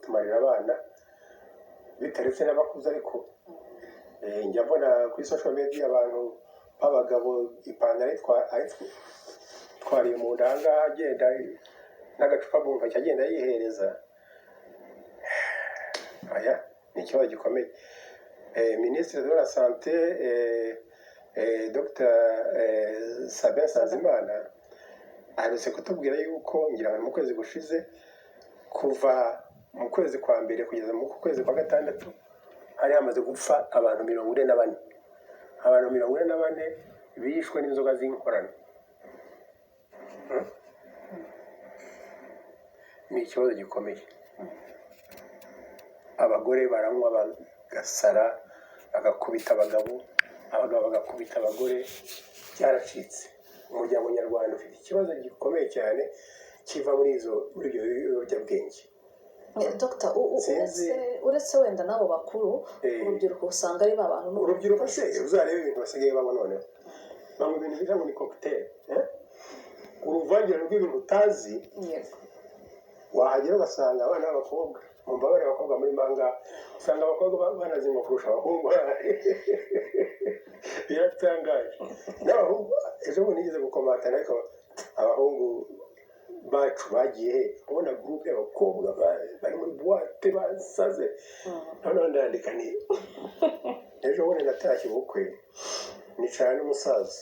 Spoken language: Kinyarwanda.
zitumarira abana, bitaretse n'abakuze. Ariko njya mbona kuri social media abantu b'abagabo ipantaro ayitwariye mu nda ahangaha, agenda n'agacupa mu ntoki, agenda yihereza. Aya ni ikibazo gikomeye. Minisitiri de la Santé, Dr Sabin Nsanzimana, aherutse kutubwira yuko, ngira ngo mu kwezi gushize, kuva mu kwezi kwa mbere kugeza mu kwezi kwa gatandatu, hari hamaze gupfa abantu 44. Abantu 44 bishwe n'inzoga z'inkorano. Ni ikibazo gikomeye. Abagore baranywa bagasara, bagakubita abagabo, abagabo bagakubita abagore. Byaracitse. Umuryango nyarwanda ufite ikibazo gikomeye cyane kiva muri ibyo biyobyabwenge. Dr, Sinzi. uretse wenda n'abo bakuru, urubyiruko usanga ari ba bantu n'ubu. Urubyiruko se, uzarebe ibintu basigaye banywa noneho. Banywa ibintu bita ngo ni cocktail, eh? Uruvangirane rw'ibintu utazi. Wahagera ugasanga abana b'abakobwa, mu mbabare, abakobwa muri manga, usanga abakobwa banazinywa kurusha abahungu. Biratangaje. N'abahungu, ejo bundi nigeze gukomatana, ariko abahungu bacu bagiye he? Ubona groupe y'abakobwa bari muri boîte basaze. Noneho ndandika ni ejo bundi natashye ubukwe, nicarana n'umusaza.